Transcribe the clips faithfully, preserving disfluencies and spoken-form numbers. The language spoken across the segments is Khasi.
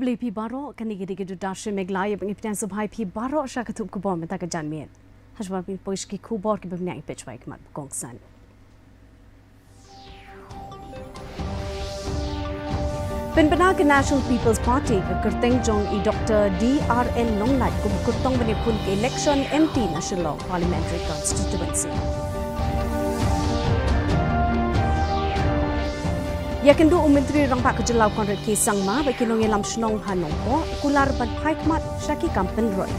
Khublei phi baroh, kane ka dei ka Doordarshan Meghalaya, ba ngi pdiang sngewbha ïa phi baroh sha ka tnat khubor mynta ka janmiet. Hashwa ba ngin poi sha ki khubor kiba bniah, peit shuwa ïa ka mat ba kongsan. Pynbna ka National People's Party ka kyrteng jong i Doctor D R L Nonglait kum u kyrtong ban ïakhun ka election M P na Shillong Parliamentary Constituency. Ïakynduh u Myntri Rangbah ka Jylla u Conrad K Sangma bad ki nongïalam shnong ha Nongpoh, kular ban phai khmat sha ki kam pynroi.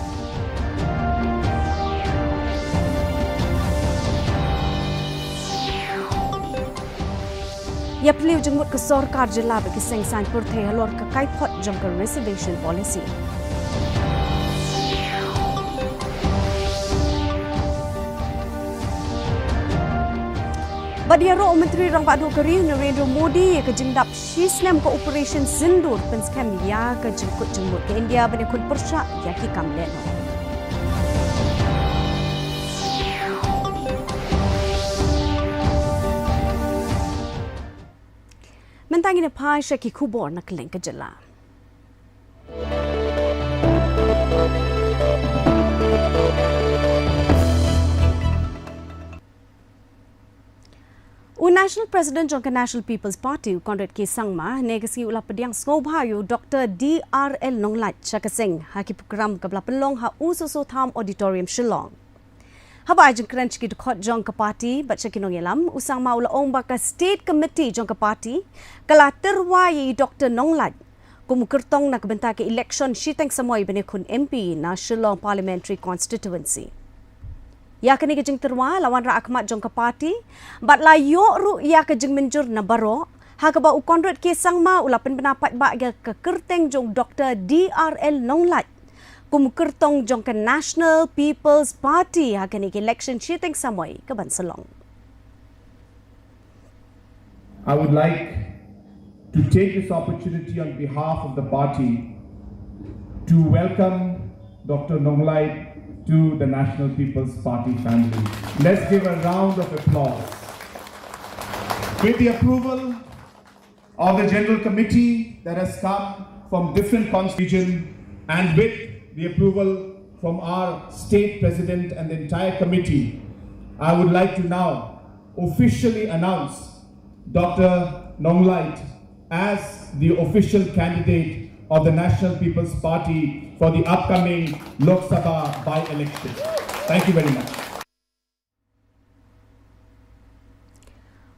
Ïaphylliew jingmut ka sorkar jylla bad ki seng saiñ pyrthei halor ka kaiphod jong ka reservation policy. Bad ïaroh u Myntri Rangbah Duh ka ri u Narendra Modi ïa ka jingdap shi snem ka Operation Sindoor, pynskhem ïa ka jingkut jingmut ka India ban ïakhun pyrshah ïa ki kam lehnoh. Mynta ngin ïa phai sha ki khubor na kylleng ka jylla. U National President jong ka National People's Party, u Conrad K Sangma, hynne ka sngi u la pdiang sngewbha ïa u Doctor D R L Nonglait sha ka seng ha ki program kaba la pynlong ha U Soso Tham Auditorium, Shillong. Haba ai jingkren sha ki dkhot jong ka party bad sha ki nongïalam, u Sangma u la ong ba ka State Committee jong ka party ka la tyrwa ïa i Doctor Nonglait kum u kyrtong na ka bynta ka election shiteng samoi ban ïakhun M P na Shillong Parliamentary Constituency. Ïa kane ka jingtyrwa la wanrah ha khmat jong ka party bad la ïoh ruh ïa ka jingmynjur na baroh, ha kaba u Conrad K Sangma u la pynbna paidbah ïa ka kyrteng jong Doctor D R L Nonglait kum u kyrtong jong ka National People's Party ha kane ka election shiteng samoi kaban sa long. I would like to take this opportunity on behalf of the party to welcome Doctor Nonglait to the National People's Party family. Let's give a round of applause. With the approval of the General Committee that has come from different constitution and with the approval from our state president and the entire committee, I would like to now officially announce Doctor Nonglait as the official candidate of the National People's Party for the upcoming Lok Sabha by-election. Thank you very much.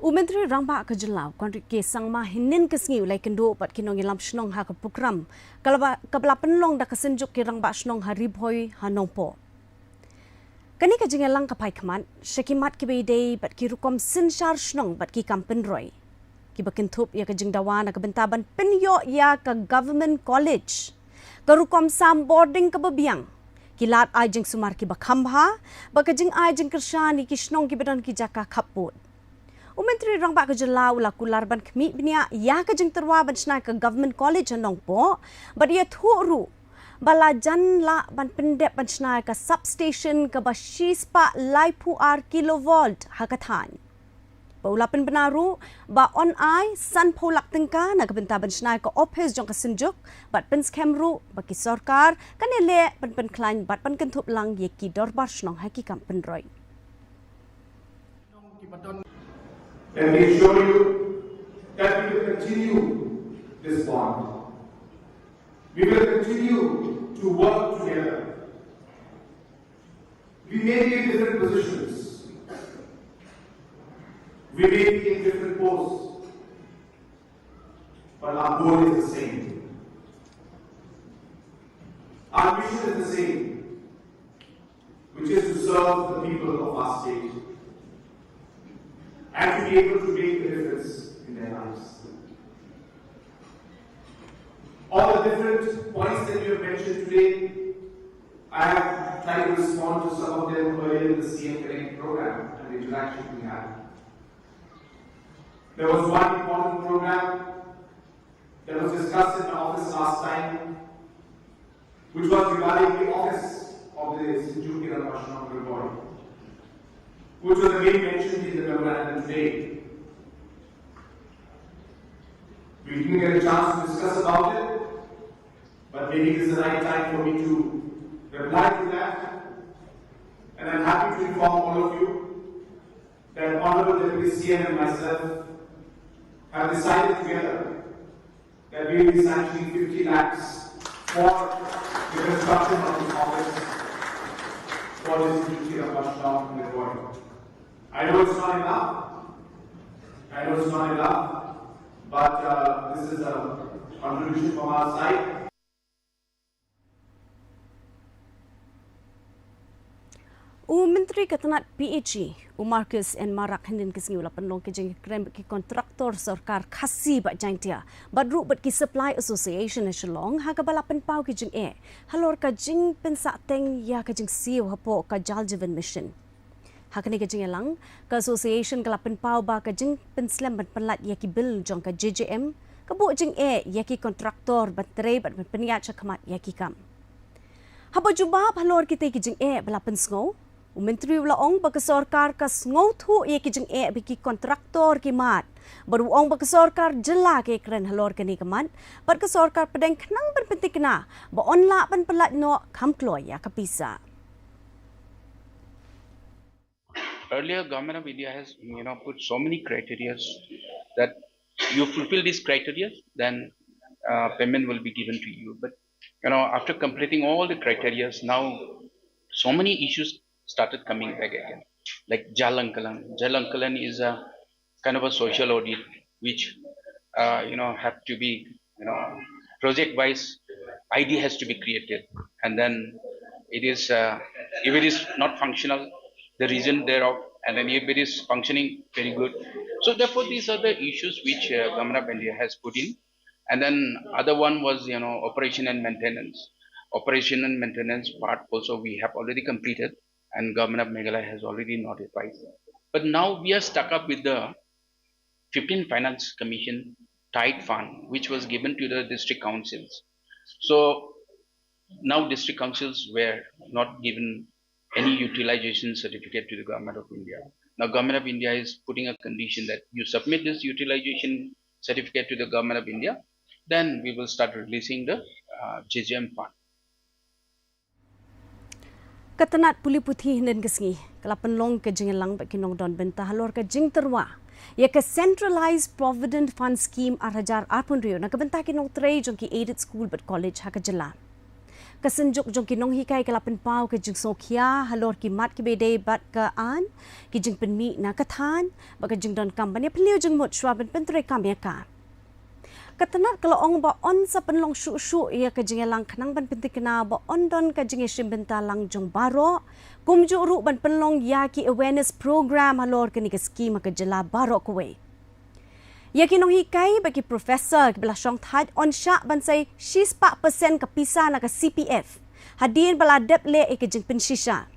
U Myntri Rangbah ka Jylla u Conrad K Sangma hynnin ka sngi u la ïakynduh bad ki nongïalam shnong ha ka program kaba la pynlong da ka Synjuk ki Rangbah Shnong ha Ri Bhoi ha Nongpoh. Kane ka jingïalang ka phai khmat sha ki mat kiba ïadei bad ki rukom synshar shnong bad ki kam pynroi, kiba kynthup ïa ka jingdawa na ka bynta ban pynïoh ïa ka Government College, ka rukom sam boarding kaba biang, ki lad ai jingsumar kiba kham bha bad ka jingai jingkyrshan ïa ki shnong kiba don ki jaka khappud. U Myntri Rangbah ka Jylla u la kular ban khmih bniah ïa ka jingtyrwa ban shna ïa ka Government College ha Nongpoh bad ïathuh ruh ba la jan lah ban pyndep ban shna ïa ka substation kaba shispah laiphew ar kilovolt ha ka thaiñ. Ba u la pynbna ruh ba yn ai sanphew lak tyngka na ka bynta ban shna ïa ka ophis jong ka Synjuk bad pynskhem ruh ba ka sorkar kan ïaleh ban pynkhlaiñ bad ban kynthup lang ïa ki dorbar shnong ha ki kam pynroi. Let me assure you that we will continue this bond. We will continue to work together. We may be in different positions. We may be in different posts. But our goal is the same. Our mission is the same, which is to serve the people of our state and to be able to make a difference in their lives. All the different points that you have mentioned today, I have tried to respond to some of them earlier in the C M Connect program and the interaction we had. There was one important program that was discussed in the office last time, which was regarding the office of the Synjuk ki Rangbah Shnong Ri Bhoi, which was again mentioned in the memorandum today. We didn't get a chance to discuss about it, Maybe it is the right time for me to reply to that. And I'm happy to inform all of you that Honorable Deputy C M and myself have decided together that we will be sanctioning fifty lakhs for the construction of this office for this community of Bashtown and Nirvana. I know it's not enough. I know it's not enough, but uh, this is a contribution from our side. U Myntri ka tnat P H E, u Marcuise N Marak, hynnin ka sngi u la pynlong ka jingkren bad ki kontraktor sorkar Khasi bad Jaintia bad ruh bad ki Supply Association ha Shillong, ha kaba la pynpaw ki jingeh halor ka jingpynsahteng ïa ka jingsiew hapoh ka Jal Jeevan Mission. Ha kane ka jingïalang, ka association ka la pynpaw ba ka jingpynslem ban pynlait ïa ki bill jong ka J J M ka buh jingeh ïa ki kontraktor ban trei bad ban pynïaid shakhmat ïa ki kam. Haba jubab halor kitei ki jingeh ba la pynsngew, u Myntri u la ong ba ka sorkar ka sngewthuh ïa ki jingeh ba ki kontraktor ki mad bad u ong ba ka sorkar jylla ka ïakren halor kane ka mat bad ka sorkar pdeng khnang ban pyntikna ba yn lah ban pynlait noh kham kloi ïa ka pisa. Earlier, Government of India has, you know, put so many criteria that you fulfill these criteria, then uh, payment will be given to you. But you know, after completing all the criteria, now so many issues started coming back again. Like Jalankalan. Jalankalan is a kind of a social audit which uh, you know have to be you know project wise I D has to be created, and then it is uh, if it is not functional, the reason thereof, and then if it is functioning very good. So therefore, these are the issues which uh, Government of India has put in. And then other one was you know operation and maintenance. Operation and maintenance part also we have already completed, and Government of Meghalaya has already notified. But now we are stuck up with the fifteen Finance Commission tied fund, which was given to the district councils. So now district councils were not given any utilization certificate to the Government of India. Now Government of India is putting a condition that you submit this utilization certificate to the Government of India, then we will start releasing the uh, J J M fund. Ka tnat pule puthi hynnin ka sngi ka la pynlong ka jingïalang bad ki nongdon bynta halor ka jingtyrwa ïa ka Centralized Provident Fund Scheme ar hajar arphew hynriew na ka bynta ki nongtrei jong ki aided school bad college ha ka jylla. Ka synjuk jong ki nonghikai ka la pynpaw ka jingsngewkhia halor ki mat kiba ïadei bad ka aiñ, ki jingpynmih na ka thaiñ bad ka jingdonkam ban ïaphylliew jingmut shuwa ban pyntreikam ïa ka. Ka tnat ka la ong ba yn sa pynlong shuh shuh ïa ka jingïalang khnang ban pyntikna ba yn don ka jingïashim bynta lang jong baroh, kumjuh ruh ban pynlong ïa ki awareness program halor kane ka skhim ha ka jylla baroh kawei. Ïa ki nonghikai bad ki professor kiba la shongthait yn shah ban sei shispah percent ka pisa na ka C P F hadien ba la dep leh ïa ka jingpynshisha.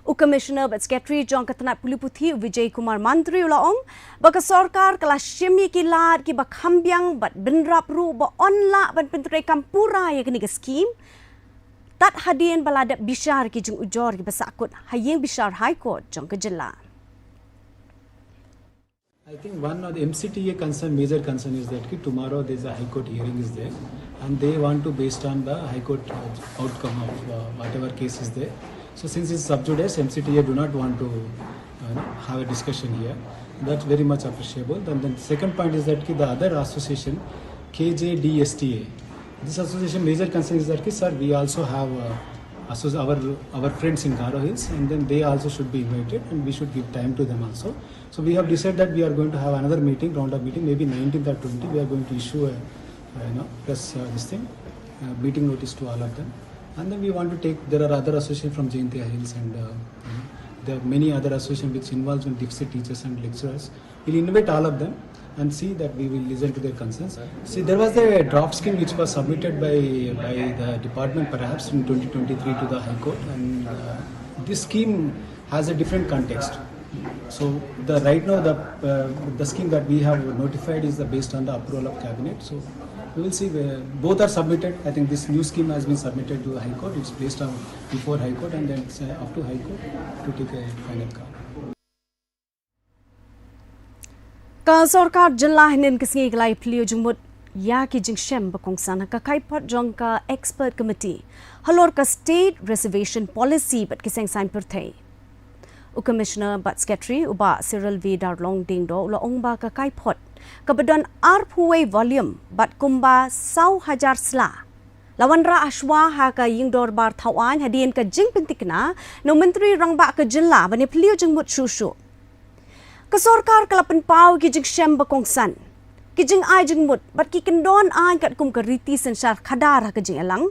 U Commissioner bad Secretary jong ka tnat pule puthi u Vijay Kumar Mantri u la ong ba ka sorkar ka la shim ïa ki lad kiba kham biang bad bynrap ruh ba yn lah ban pyntreikam pura ïa kane ka skhim tad hadien ba la dep bishar ki jingujor kiba sahkut ha ïing bishar High Court jong ka jylla. I think one of the M C T A concern, major concern is that ki tomorrow there's a High Court hearing is there, and they want to based on the High Court uh, outcome of uh, whatever case is there. So since it's sub judice, M C T A do not want to uh, have a discussion here. That's very much appreciable. And then the second point is that ki the other association, K J D S T A, this association major concern is that ki sir, we also have uh, our our friends in Garo Hills, and then they also should be invited, and we should give time to them also. So we have decided that we are going to have another meeting, round of meeting, maybe nineteenth or twenty. We are going to issue a, a you know press uh, this thing, uh, meeting notice to all of them, and then we want to take. There are other associations from Jaintia Hills, and uh, you know, there are many other associations which involves in deficit teachers and lecturers. We'll invite all of them and see that we will listen to their concerns. See, there was a draft scheme which was submitted by by the department perhaps in twenty twenty-three to the High Court, and uh, this scheme has a different context. So the right now the uh, the scheme that we have notified is the based on the approval of cabinet. So we will see where both are submitted. I think this new scheme has been submitted to the High Court. It's based on before High Court and then uh, up to High Court to take a final call. Ka sorkar jylla hynnin ka sngi ka la ïaphylliew jingmut ïa ki jingshem ba kongsan ha ka kaiphod jong ka Expert Committee halor ka State Reservation Policy bad ki seng saiñ pyrthei. U Commissioner bad Secretary u Bah Cyril V Darlong Diengdoh u la ong ba ka kaiphod kaba don arphew wei volume bad kumba saw hajar sla la wanrah hashwa ha ka ïingdorbar thawaiñ hadien ka jingpyntikna na u Myntri Rangbah ka jylla ban ïaphylliew jingmut shuh shuh. Ka sorkar ka la pynpaw ki jingshem ba kongsan, ki jingai jingmut bad ki kyndon aiñ katkum ka riti synshar khadar ha ka jingïalang,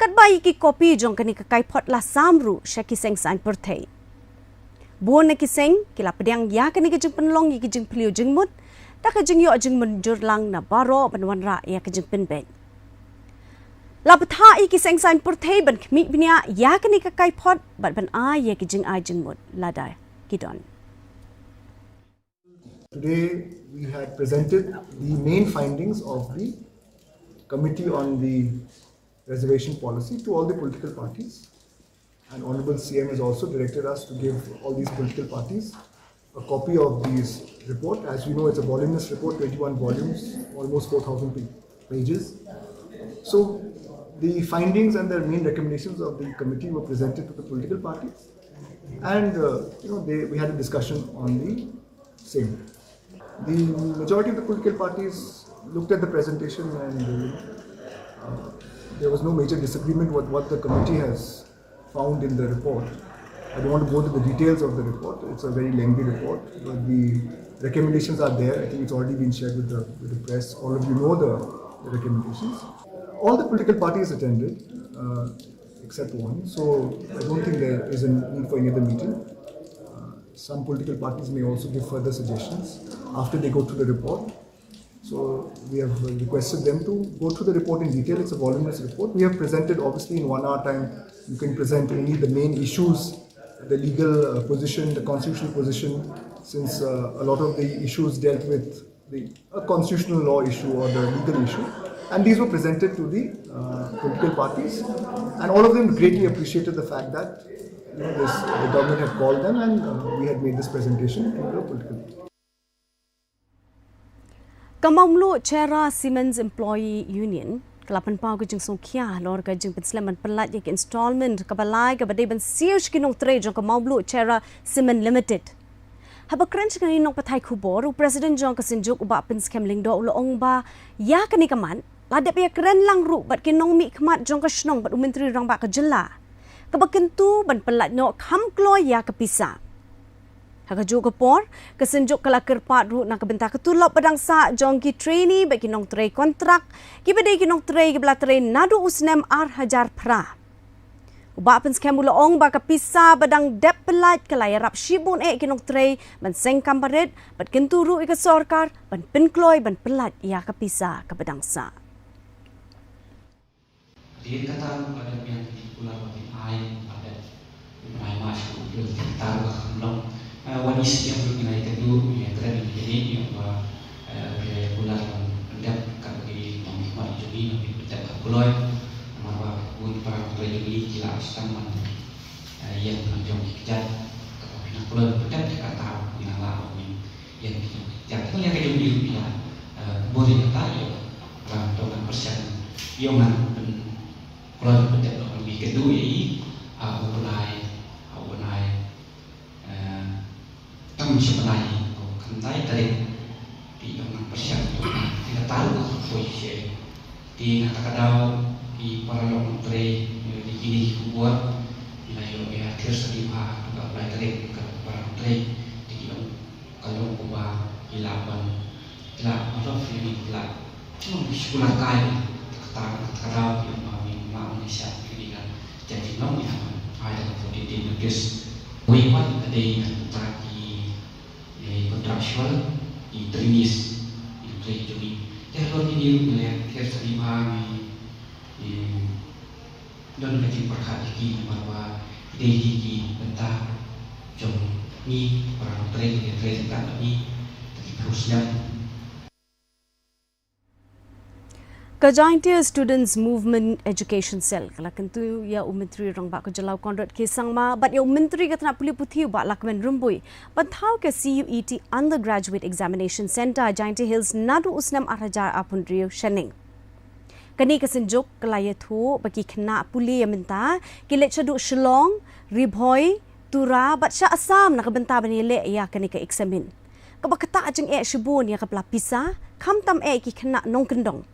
katba ïa ki kopi jong kane ka kaiphod la sam ruh sha ki seng saiñ pyrthei. Bun na ki seng ki la pdiang ïa kane ka jingpynlong ïa ki jingphylliew jingmut da ka jingïoh jingmynjur lang na baroh ban wanrah ïa ka jingpynbeit. La bthah ïa ki seng saiñ pyrthei ban khmih bniah ïa kane ka kaiphod bad ban ai ïa ki jingai jingmut lada ki don. Today, we had presented the main findings of the Committee on the Reservation Policy to all the political parties. And Honorable C M has also directed us to give all these political parties a copy of this report. As you know, it's a voluminous report, twenty-one volumes, almost four thousand pa-, pages. So, the findings and the main recommendations of the committee were presented to the political parties. And, uh, you know, they, we had a discussion on the same. The majority of the political parties looked at the presentation and, uh, you know, uh, there was no major disagreement with what the committee has found in the report. I don't want to go into the details of the report. It's a very lengthy report, but the recommendations are there. I think it's already been shared with the, with the press. All of you know the, the recommendations. All the political parties attended, uh, except one. So I don't think there is a need for any other meeting. Uh, some political parties may also give further suggestions after they go through the report. So we have requested them to go through the report in detail. It's a voluminous report. We have presented, obviously, in one hour time, you can present only the main issues, the legal, uh, position, the constitutional position, since, uh, a lot of the issues dealt with the, a constitutional law issue or the legal issue. And these were presented to the, uh, political parties. And all of them greatly appreciated the fact that, you know, this, the government had called them and, uh, we had made this presentation to the political parties. Ka Mawmluh Cherra Cements Employee Union ka la pynpaw ka jingsngewkhia halor ka jingpynslem ban pyllait ïa ka installment kaba lai kaba dei ban siew sha ki nongtrei jong ka Mawmluh Cherra Cement Limited. Haba kren sha ki nongpathai khubor, u President jong ka Synjuk u Bah Pynskhem Lyngdoh u la ong ba ïa kane ka mat la dep ïakren lang ruh bad ki nongmihkhmat jong ka shnong bad u Myntri Rangbah ka jylla, kaba kyntu ban pyllait noh kham kloi ïa ka pisa. Ha kajuh ka por, ka Synjuk ka la kyrpad ruh na ka bynta ka tulop ba dang sah jong ki trainee bad ki nongtrei kontrak, kiba dei ki nongtrei kiba la trei naduh u snem ar hajar phra. U Bah Pynskhem u la ong ba ka pisa ba dang dep pyllait ka la ïarap shibun eh ki nongtrei ban seng kam barit, bad kyntu ruh ïa ka sorkar ban pynkloi ban pyllait ïa ka pisa kaba dang sah. Hadien kata ruh la dep biang ki kular ba kin ai ban dep, ban ai mah sha u April, te kata ruh ka kham long. Eh, wat ngi sngewthuh ruh ngi la ïakynduh, ngi la kren ïa kine, ngi ong ba, eh, phi la ïa kular ban pyndep katba ki nongmihkhmat jong ngi, ngi pyndep kham kloi. Namar ba bun para nongtrei jong ngi ki la sdang ban, eh, ïeng na jong ki kjat, katba phi nang kloi ban pyndep, te kata ruh ngi nang lah ban ïeng. Ïa ka jong, ïa ka jong ngi ruh ïa, eh, bor ïa kata ïa, ba tang ngan pyrshang ïa ngan pyn, kloi pyndep noh, ngi kynduh ïa i, ah, u bnai, ah, u bnai, eh, tam shi bnai, oh, khyndai tarik, te ïa ngan pyrshang ïa ngan, te kata ruh ka poi shi. Te na kata ka daw ki para lok nongtrei, eh, ki kine ki khubor, ngi la ïoh ïa thir sha ki bha, ka Blai Tarik, ka para nongtrei, te ki long, ka long kumba ki lah ban, ki lah ban lok ïa ngi, ki lah, ki long ki shu lah kai, kata, kata ka daw ki long ba ngi lah ban ïa shah ïa ngi ka jait jinglong, ngi lah ban ai da ka fourteen day notice. Wei pat ka dei na ka bynta ki, eh, contractual, ki trainees, ki trainees jong ngi. Te halor kine ruh ngi la thir sha ki bha, ngi, ngi don ka jingpyrkhat ïa ki namar ba ki dei ki, ki bynta jong ngi, para nongtrei ki trei ryngkat bad ngi da ki phew snem. Ka Jaintia Students Movement Education Cell ka la kyntu ïa u Myntri Rangbah ka Jylla Conrad K Sangma bad ïa u Myntri ka tnat pule puthi u Bah Lahkmen Rymbui ban thaw ka C U E T Undergraduate Examination Centre Jaintia Hills naduh u snem ar hajar arphew hynriew shaneng. Kane ka synjuk ka la ïathuh ba ki khynnah pule ïa mynta ki leit shaduh Shillong, Ri Bhoi, Tura bad sha Assam na ka bynta ban ïaleh ïa kane ka eksamin, kaba ktah jingeh shibun ïa ka pla pisa, khamtam eh ki khynnah nongkyndong.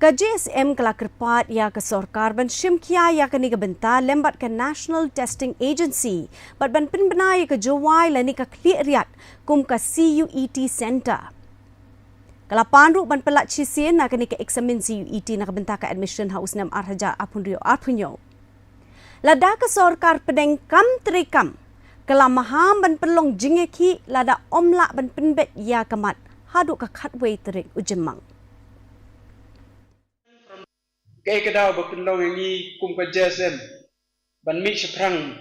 Ka J S M ka la kyrpad ïa ka sorkar ban shim khia ïa kane ka bynta lem bad ka National Testing Agency bad ban pynbna ïa ka Jowai lane ka khlieh riat kum ka C U E T Centre. Ka la pan ruh ban pyllait shisien na kane ka eksamin C U E T na ka bynta ka admission ha u snem ar hajar arphew hynriew arphew hynñiew. Lada ka sorkar pdeng kam treikam, ka la maham ban pynlong jingïakhih lada ym lah ban pynbeit ïa ka mat haduh ka khatwei tarik u Jymmang. Kaei ka daw ba pynlong ïa ngi kum ka J S M ban mih shaphrang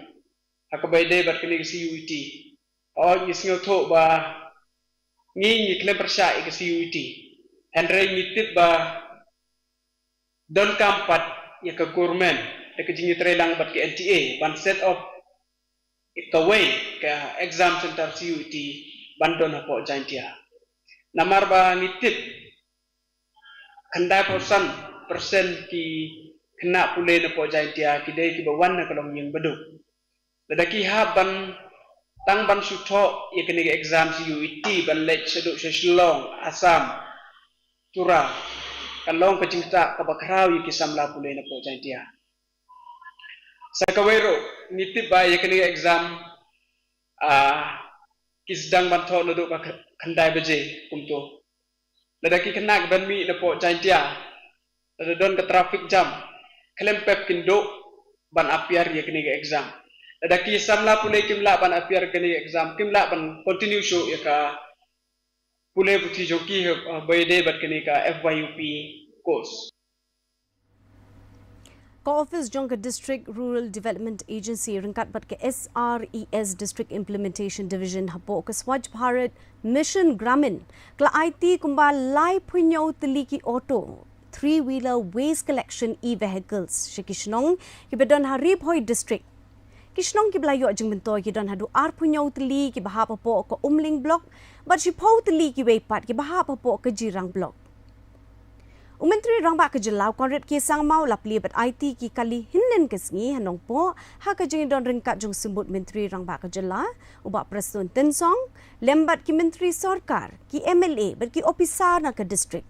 ha kaba ïadei bad kane ka C U E T? Hooid, ngi sngewthuh ba ngi, ngi khlem pyrshah ïa ka C U E T. Hynrei ngi tip ba donkam pat ïa ka government da ka jingïatreilang bad ka N T A ban set up kawei ka exam center C U E T ban don hapoh Jaintia. Namar ba ngi tip khyndai phew san percent ki khynnah pule napoh Jaintia ki dei kiba wan na ka longïing baduk. Lada ki hap ban, tang ban shu thoh ïa kane ka exam C U E T ban leit shaduh sha Shillong, Assam, Tura, ka long ka jingktah kaba khraw ïa ki samla pule napoh Jaintia. Sa kawei ruh, ngi tip ba ïa kane ka exam, ah, ki sdang ban thoh naduh ka kh-, khyndai baje kumto. Lada ki khynnah kiban mih napoh Jaintia, lada don ka traffic jam, khlem pep kin duh ban appear ïa kane ka exam. Lada ki samla pule kim lah ban appear kane ka exam, kim lah ban continue shuh ïa ka pule puthi jong ki, eh, ba ïadei bad kane ka F Y U P course. Ka office jong ka District Rural Development Agency ryngkat bad ka S R E S District Implementation Division hapoh ka Swachh Bharat Mission Gramin ka la aiti kumba laiphew hynñiew tylli ki auto, three wheeler waste collection e-vehicles sha ki shnong kiba don ha Ri Bhoi District. Ki shnong kiba la ïoh jingmyntoi ki don haduh arphew hynñiew tylli kiba hap hapoh ka Umling Block bad shiphew tylli kiwei pat kiba hap hapoh ka Jirang Block. U Myntri Rangbah ka Jylla u Conrad K Sangma u la plie bad aiti ki kali hynnin ka sngi ha Nongpoh ha ka jingdon ryngkat jong u Symbud Myntri Rangbah ka Jylla u Bah Prestone Tynsong lem bad ki myntri sorkar, ki M L A bad ki ophisar na ka district.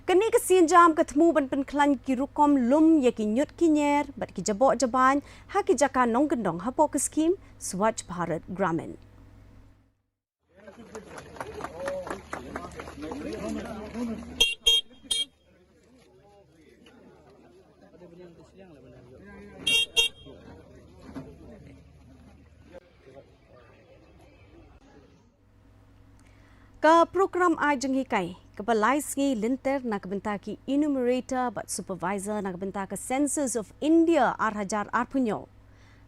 Kane ka sienjam ka thmu ban pynkhlaiñ ki rukom lum ïa ki ñiut ki ñier bad ki jaboh jabañ ha ki jaka nongkyndong hapoh ka skhim Swachh Bharat Gramin. Ka program ai jinghikai kaba lai sngi lynter na ka bynta ki enumerator bad supervisor na ka bynta ka Census of India ar hajar arphew hynñiew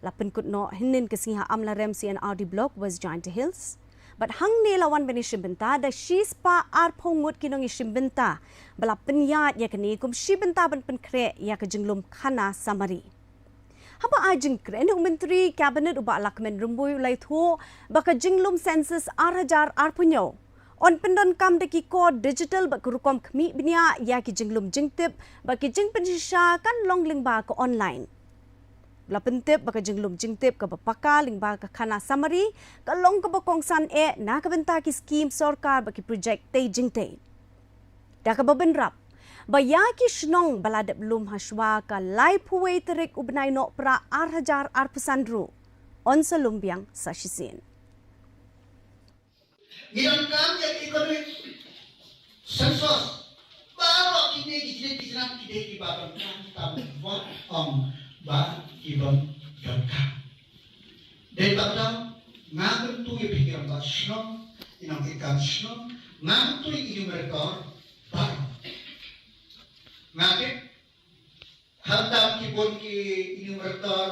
la pynkut noh hynnin ka sngi ha Amlarem C and R D Block, West Jaintia Hills. Bad hangne la wan ban ïashim bynta da shispah arphew ngut ki nongïashim bynta ba la pynïaid ïa kane kum shi bynta ban pynkhreh ïa ka jinglum khana samari. Haba ai jingkren, u Myntri Cabinet u Bah Lahkmen Rymbui u la ïathuh ba ka jinglum census ar hajar arphew hynñiew yn pyndonkam da ki kor digital bad ka rukom khmih bniah ïa ki jinglum jingtip bad ki jingpynshisha kan long lyngba ka online. La pyntip ba ka jinglum jingtip kaba paka lyngba ka khana samari ka long kaba kongsan eh na ka bynta ki skhim sorkar bad ki projek tei jingtei. Da kaba bynrap ba ïa ki shnong ba la dep lum ha shuwa ka laiphew wei tarik u bnai Nohprah ar hajar arphew san ruh yn sa lum biang sa shisien. Ngi donkam ïa ka economic census. Baroh kine ki jinis ki jinis ki dei kiba donkam, kiba donkam, ong ba ki bym donkam. Dei ba donkam, nga kyntu ïa phi ki rangbah shnong, ki nongtrei kam shnong, nga kyntu ïa ki enumerator baroh. Nga tip, ha tam ki bun ki enumerator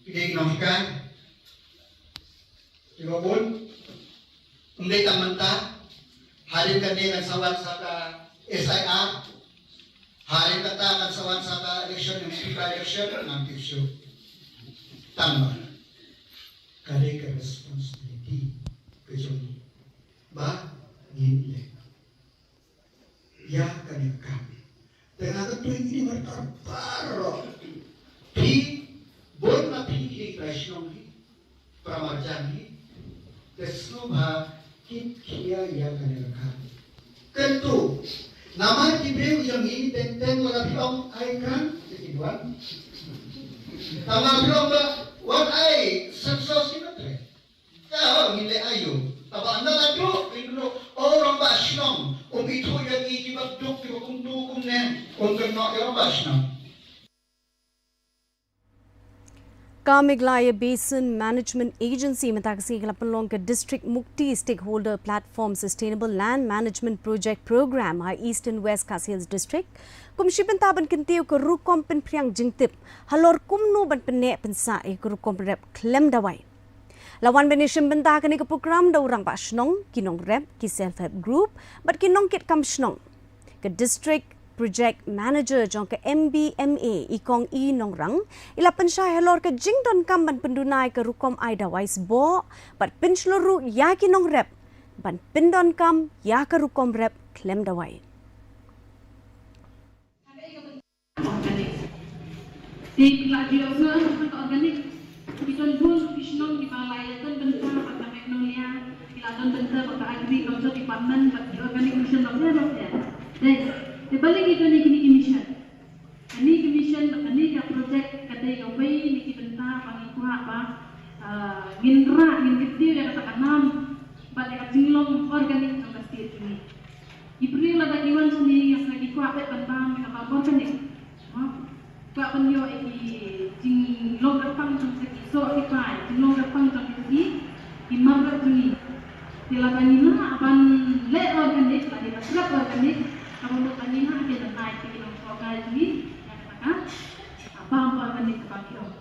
ki dei ki nonghikai kiba bun. Ym dei tang mynta, hadien kane ngan sa wan sa ka S I R. Hynrei kata kan sa wan sa ka election, ym tip election, ngam tip shuh. Tang ba ka dei ka responsibility ka jong ngi ba ngin leh ïa kane ka kam. Te nga kyntu ïa ngi martar baroh. Phi, bun na phi ki dei ki trai shnong hi, para marjan hi, te sngewbha kin khia ïa kane ka kam. Kyntu, namar ki briew jong ngi teng teng lada phi ong ai kran, te kin wan. Namar phi ong ba wan ai census, ki ym treh. Ka hok ngi leh aïu? Kaba ynda la duh, kin duh, o rangbah shnong, um ithuh ïa ngi kiba duk, kiba kumtu kumne, um kynnoh ïa rangbah shnong. Ka Meghalaya Basin Management Agency mynta ka sngi ka la pynlong ka District Mukti Stakeholder Platform Sustainable Land Management Project Programme ha East and West Khasi Hills District kum shi bynta ban kyntiew ka rukom pynphriang jingtip halor kumno ban pynneh pynsah ïa ka rukom rep khlem dawai. La wan ban ïashim bynta kane ka program da u rangbah shnong, ki nongrep, ki self help group bad ki nongkitkam shnong. Ka District Project Manager jong ka M B M A, i Kong E Nongrang, i la pynshai halor ka jingdonkam ban pynduna ïa ka rukom ai dawai sboh bad pynshlur ruh ïa ki nongrep ban pyndonkam ïa ka rukom rep khlem dawai. Organic. Te ki la ïoh shuh ka organic. Ki don bun ki shnong kiba la ïa don bynta bad ka Magnolia, ki la don bynta bad ka Agriculture Department bad ki organic mission bapher bapher. Te, te balei ngi don ïa kine ki mission? Kane ka mission bad kane ka project ka dei kawei na ki bynta ba ngi kwah ba, ah, ngin rah, ngin kyntiew ïa kata ka nam bad ïa ka jinglong organic jong ka state jong ngi. Ki briew lada ki wan shane, ïa sa ki kwah beit ban bam ïa ka bam organic. Mo? Kwah ban ïoh ïa ki jinglong kyrpang jong sa ki soh ki pai, jinglong kyrpang jong ki, ki mar jong ngi. Te lada ngi lah ban leh organic, lada ngi lah ban leh organic, ka mut ba ngi lah ban lait ïa ki nongshong kai jong ngi ïa kata ka bam organic kaba ki ong.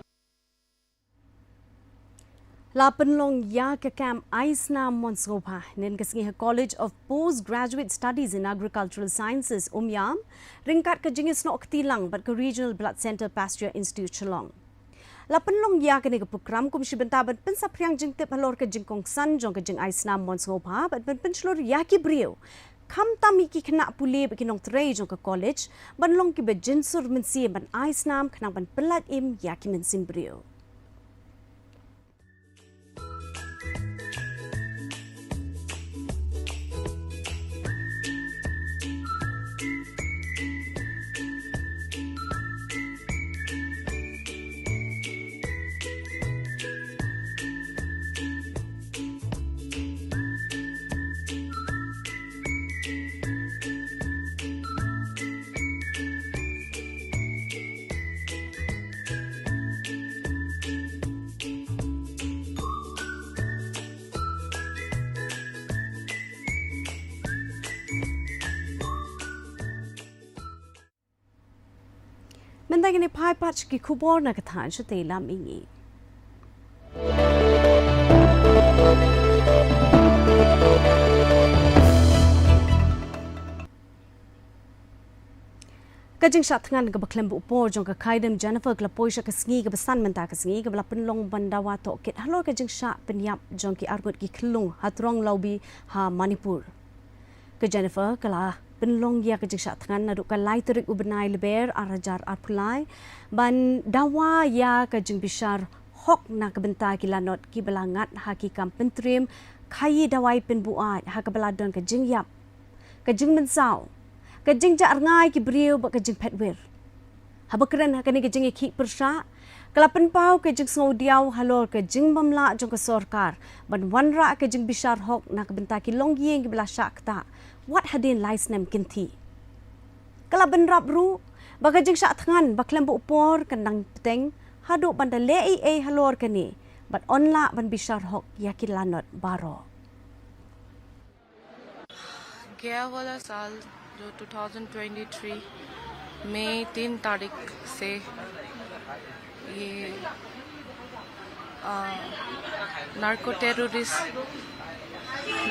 La pynlong ïa ka camp Ai Snam Mon Sngewbha hynnin ka sngi ha College of Postgraduate Studies in Agricultural Sciences, Umiam, ryngkat ka jingïasnoh kti lang bad ka Regional Blood Centre Pasteur Institute Shillong. La pynlong ïa kane ka program kum shi bynta ban pynsaphriang jingtip halor ka jingkongsan jong ka jingai snam Mon Sngewbha bad ban pynshlur ïa ki briew, khamtam ïa ki khynnah pule bad ki nongtrei jong ka college, ban long kiba jynsur mynsiem ban ai snam khnang ban pyllait im ïa ki mynsiem briew. Mynta ngin ïa phai pat sha ki khubor na ka thaiñ shatei lam ïa ngi. Ka jingshah thngan kaba khlem buh por jong ka Khaidem Jennifer ka la poi sha ka sngi kaba san mynta ka sngi, kaba la pynlong ban dawa tohkit halor ka jingshah pynïap jong ki arngut ki khyllung ha Tronglawbi ha Manipur. Ka Jennifer ka la pynlong ïa ka jingshah thngan naduh ka lai tarik u bnai Lber ar hajar arphew lai ban dawa ïa ka jingbishar hok na ka bynta ki lanot kiba la ngat ha ki kam pyntriem khaïi dawai pynbuaid ha kaba la don ka jingïap, ka jingmynsaw, ka jingjah rngai ki briew bad ka jingphet wir. Haba kren ha kane ka jingïakhih pyrshah, ka la pynpaw ka jingsngewdiaw halor ka jingbymlah jong ka sorkar ban wanrah ka jingbishar hok na ka bynta ki longïing kiba la shah ktah wat hadien lai snem kynthih. Ka la bynrap ruh ba ka jingshah thngan ba khlem buh por kan dang bteng haduh ban da leh ei ei halor kane bad yn lah ban bishar hok ïa ki lanot baroh. गया वाला साल जो ट्वेंटी ट्वेंटी थ्री मई तीन तारीख से ये नार्को टेररिस्ट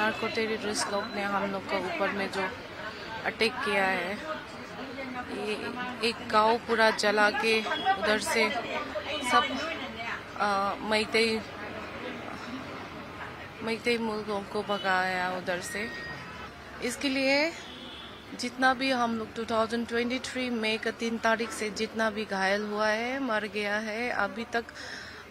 नार्को टेररिस्ट लोग ने हम लोग के ऊपर में जो अटैक किया है। ये एक गांव पूरा जला के उधर से सब, अ, मैतई, मैतई मुल्कों को भगाया उधर से। इसके लिए जितना भी हम लोग ट्वेंटी ट्वेंटी थ्री मई का तीन तारीख से जितना भी घायल हुआ है, मर गया है, अभी तक,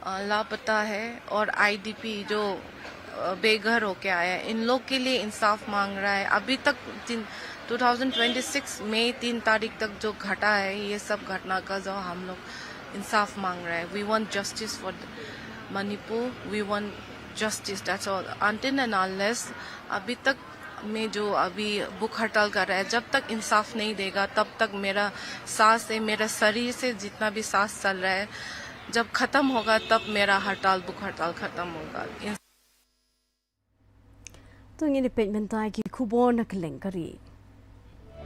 अ, लापता है और आईडीपी जो, अ, बेघर होके आया है, इन लोग के लिए इंसाफ मांग रहा है। अभी तक तीन, ट्वेंटी ट्वेंटी सिक्स मई तीन तारीख तक जो घटा है, ये सब घटना का जो हम लोग इंसाफ मांग रहा है। We want justice for Manipur, we want justice, that's all. Until and unless अभी तक में जो अभी भूख हड़ताल कर रहा है, जब तक इंसाफ नहीं देगा, तब तक मेरा सांस से, मेरा शरीर से जितना भी सांस चल रहा है, जब खत्म होगा, तब मेरा हड़ताल, भूख हड़ताल खत्म होगा। इन- To ngin ïa peit mynta ki khubor na kylleng ka ri. U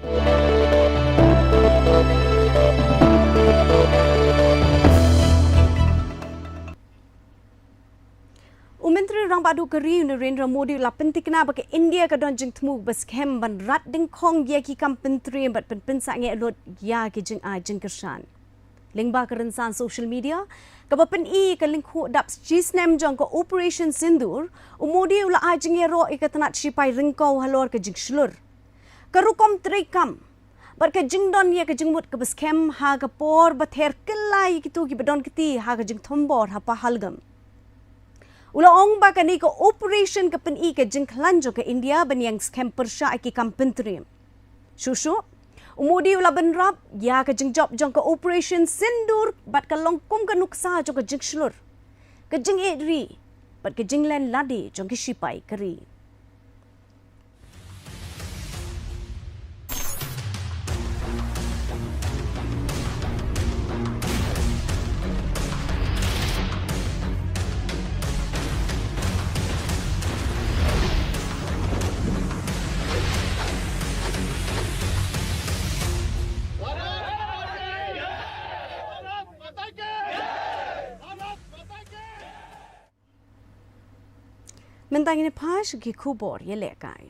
Myntri Rangbah Duh ka ri u Narendra Modi u la pyntikna ba ka India ka don jingthmu ba skhem ban rat dyngkhong ïa ki kam pyntriem bad pynpynsangeh lut ïa ki jingai jingkyrshan. Lyngba ka rynsan social media kaba pyni ka lyngkhuh dap shisnem jong ka Operation Sindoor, u Modi u la ai jingïaroh ïa ka tnat shipai ryngkew halor ka jingshlur, ka rukom treikam bad ka jingdon ïa ka jingmut kaba skhem ha ka por ba ther kylla ïa kito kiba don kti ha ka jingthombor ha Pahalgam. U la ong ba kane ka operation ka pyni ka jingkhlaiñ jong ka India ban ïeng skhem pyrshah ïa ki kam pyntriem. Shuh shuh, u Modi u la bynrap ïa ka jingjop jong ka Operation Sindoor bad ka long kum ka nuksa jong ka jingshlur, ka jingïeit ri bad ka jinglen lade jong ki shipai ka ri. Mynta ngin ïa phai sha ki khubor ïalehkai.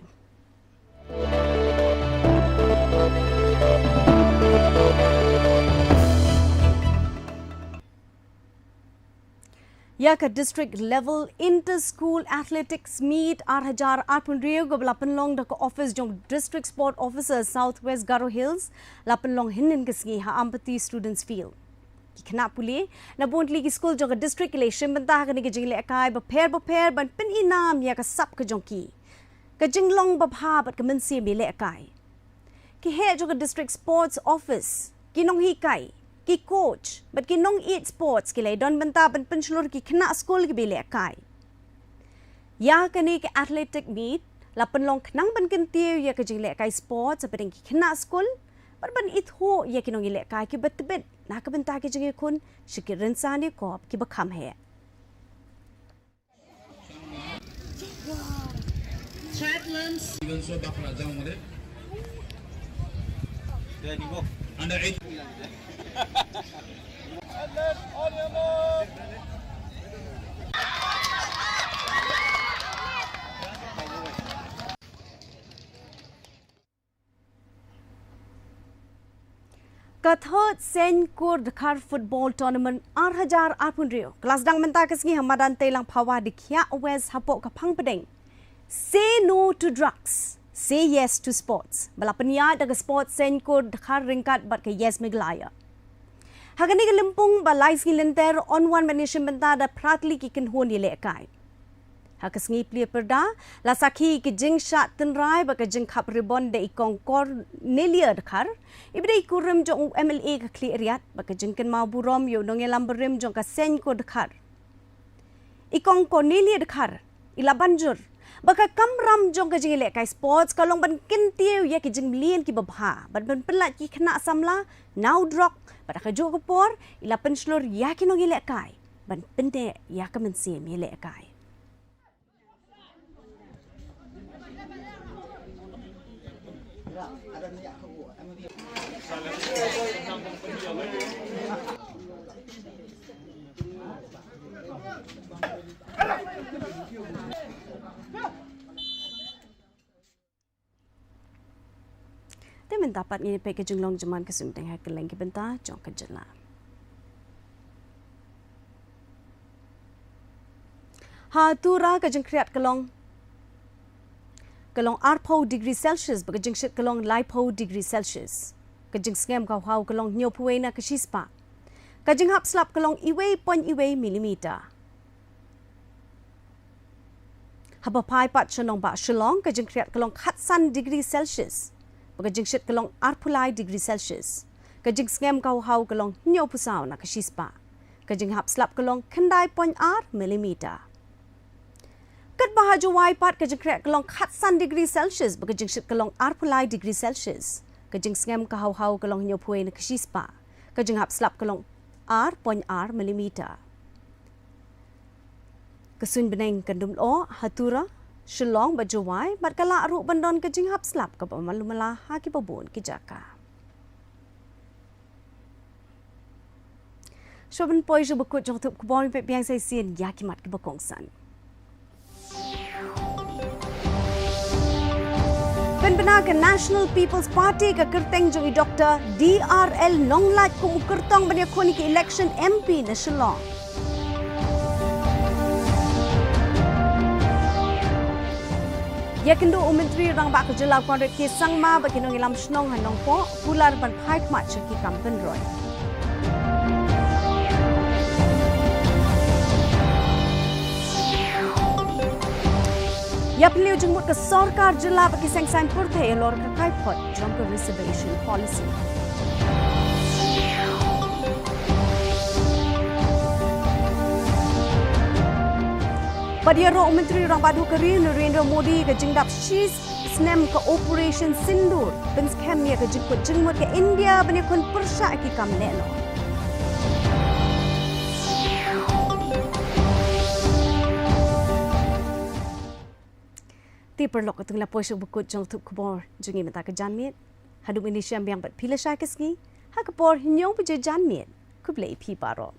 Ïa ka District Level Inter School Athletics Meet ar hajar arphew hynriew kaba la pynlong da ka ophis jong District Sport Officer South West Garo Hills la pynlong hynnin ka sngi ha Ampati Students Field. Ki khynnah pule na bun tylli ki skul jong ka district ki la ïashim bynta ha kane ka jinglehkai bapher bapher ban pyni nam ïa ka sap ka jong ki, ka jinglong babha bad ka mynsiem ïalehkai. Ki heh jong ka District Sports Office, ki nonghikai, ki coach bad ki nongïeit sports ki la ïadon bynta ban pynshlur ki khynnah skul kiba ïalehkai. Ïa kane ka athletic meet la pynlong khnang ban kyntiew ïa ka jinglehkai sports hapdeng ki khynnah skul bad ban ithuh ïa ki nongïalehkai kiba tbit na ka bynta ki jingïakhun sha ki rynsan ïakop kiba kham heh. Ka third Seiñ Kur Dkhar Football Tournament ar hajar arphew hynriew ka la sdang mynta ka sngi ha madan Teilang Phawa Dkhiah West hapoh ka phang pdeng Say No to Drugs, Say Yes to Sports ba la pynïaid da ka Sports Seiñ Kur Dkhar ryngkat bad ka Yes Meghalaya. Ha kane ka lympung ba lai sngi lynter yn wan ban ïashim bynta da phra tylli ki kynhun ïalehkai. Ha ka sngi plie pyrda la sakhi ïa ka jingshah tynrai bad ka jingkhap ribon da i Kong Cornelia Dkhar iba dei i kurim jong u MLA ka Khliehriat bad ka jingkynmaw burom ïa u nongïalam barim jong ka Seiñ Kur Dkhar. I Kong Cornelia Dkhar i la ban jur ba ka kamram jong ka jingïalehkai sports ka long ban kyntiew ïa ki jingmlien kiba bha bad ban pynlait ki khynnah samla na u drok bad ha kajuh ka por i la pynshlur ïa ki nongïalehkai ban pynneh ïa ka mynsiem ïalehkai. Tapat ngin ïa peit ka jinglong jingman ka suiñ bneng ha kylleng ki bynta jong ka jylla. Ha Tura ka jingkhriat ka long, ka long arphew degree Celsius bad ka jingshit ka long laiphew degree Celsius. Ka jingsngem ka hawhaw ka long hynñiewphew wei na ka shispah. Ka jinghap slap ka long iwei point iwei millimeter. Haba phai pat sha nongbah Shillong, ka jingkhriat ka long khatsan degree Celsius bad ka jingshit ka long arphew lai degree Celsius. Ka jingsngem ka hawhaw ka long hynñiewphew saw na ka shispah. Ka jinghap slap ka long khyndai point ar millimeter. Katba ha Jowai pat ka jingkhriat ka long khatsan degree Celsius bad ka jingshit ka long arphew lai degree Celsius. Ka jingsngem ka hawhaw ka long hynñiewphew wei na ka shispah. Ka jinghap slap ka long ar point ar millimeter. Ka suiñ bneng kan dum lyoh ha Tura, Shillong bad Jowai bad ka lah ruh ban don ka jinghap slap kaba malu mala ha kiba bun ki jaka. Shuwa ban poi sha ba kut jong ka thup khubor, peit biang sa shisien ïa ki mat kiba kongsan. Pynbna ka National People's Party ka kyrteng jong i Doctor D R L Nonglait kum u kyrtong ban ïakhun ïa ka election M P na Shillong. Ïakynduh u Myntri Rangbah ka jylla Conrad K Sangma bad ki nongïalam shnong ha Nongpoh, kular ban phai khmat sha ki kam pynroi. Ïa pynliew jingmut ka sorkar jylla bad ki seng saiñ pyrthei halor ka kaiphod jong ka reservation policy. Bad ïaroh u Myntri Rangbah Duh ka ri Narendra Modi ka jingdap shi snem ka Operation Sindoor, pynskhem ïa ka jingkut jingmut ka India ban ïakhun pyrshah ki kam lehnoh. Te paralok, katto ngi la poi sha ba kut jong ka thup khubor jong ngi mynta ka janmiet. Haduh mynne shem biang bad phi lashai ka sngi ha ka por hynñiew baje janmiet. Khublei ïa phi baroh.